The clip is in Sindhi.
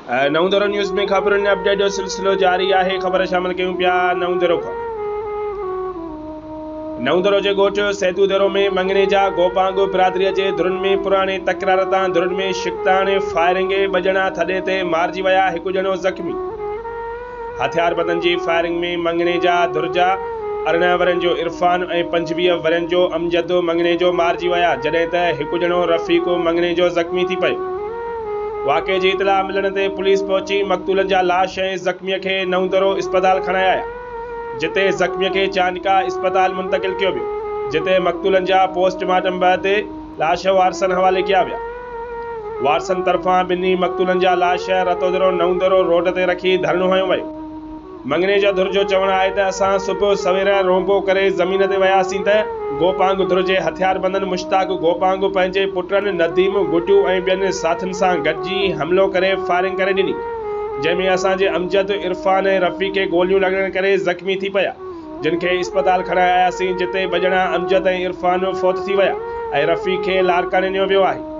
نئون ديرو نيوز ۾ خبرن ۽ اپڊيٽ جو سلسلو جاري آهي خبر شامل ڪيون پيا نئون ديرو کان نئون ديرو جي ڳوٺ سيدو ديرو ۾ مڱڻيجا گوپانگ برادري جي ڌرين ۾ پراڻي تڪرار تان ڌرين ۾ شڪتاڻ فائرنگ ٻه ڄڻا ٿڏي تي مارجي ويا هڪ ڄڻو زخمي هٿياربندن جي فائرنگ ۾ مڱڻيجا ڌر جا 18 ورهين جو عرفان ۽ 25 ورهين جو امجد مڱڻيجو مارجي ويا، جڏهن ته هڪ ڄڻو رفيق مڱڻيجو زخمي ٿي پيو. واقعي جي اطلاع ملڻ تي پوليس پهچي مقتولن جا لاش ۽ زخمي کي نئون درو اسپتال کڻائي آيا، جتي زخمي کي چانڊڪا اسپتال منتقل ڪيو ويو، جتي مقتولن جا پوسٽ مارٽم بعد لاش وارثن حوالي ڪيا ويا. وارثن طرفان ٻنهي مقتولن جا لاش رتودرو نئون درو روڊ تي رکي ڌرڻو هنيو ويو. مڱڻيجا ڌر جو چوڻ آهي ته اسان صبح سوير رونبو ڪري زمين تي وياسين ته گوپانگ ڌر جي هٿياربندن مشتاق گوپانگ پنهنجي پٽن نديم گڊو ۽ ٻين ساٿين سان گڏجي حملو ڪري فائرنگ ڪري ڏني جنهن ۾ اسان جي امجد، عرفان ۽ رفيع کي گوليون لڳڻ ڪري زخمي ٿي پيا. جن کي اسپتال کڻائي آياسين جتي ٻه ڄڻا امجد ۽ عرفان فوت ٿي ويا ۽ رفيع کي لاڙڪاڻي نيو ويو آهي.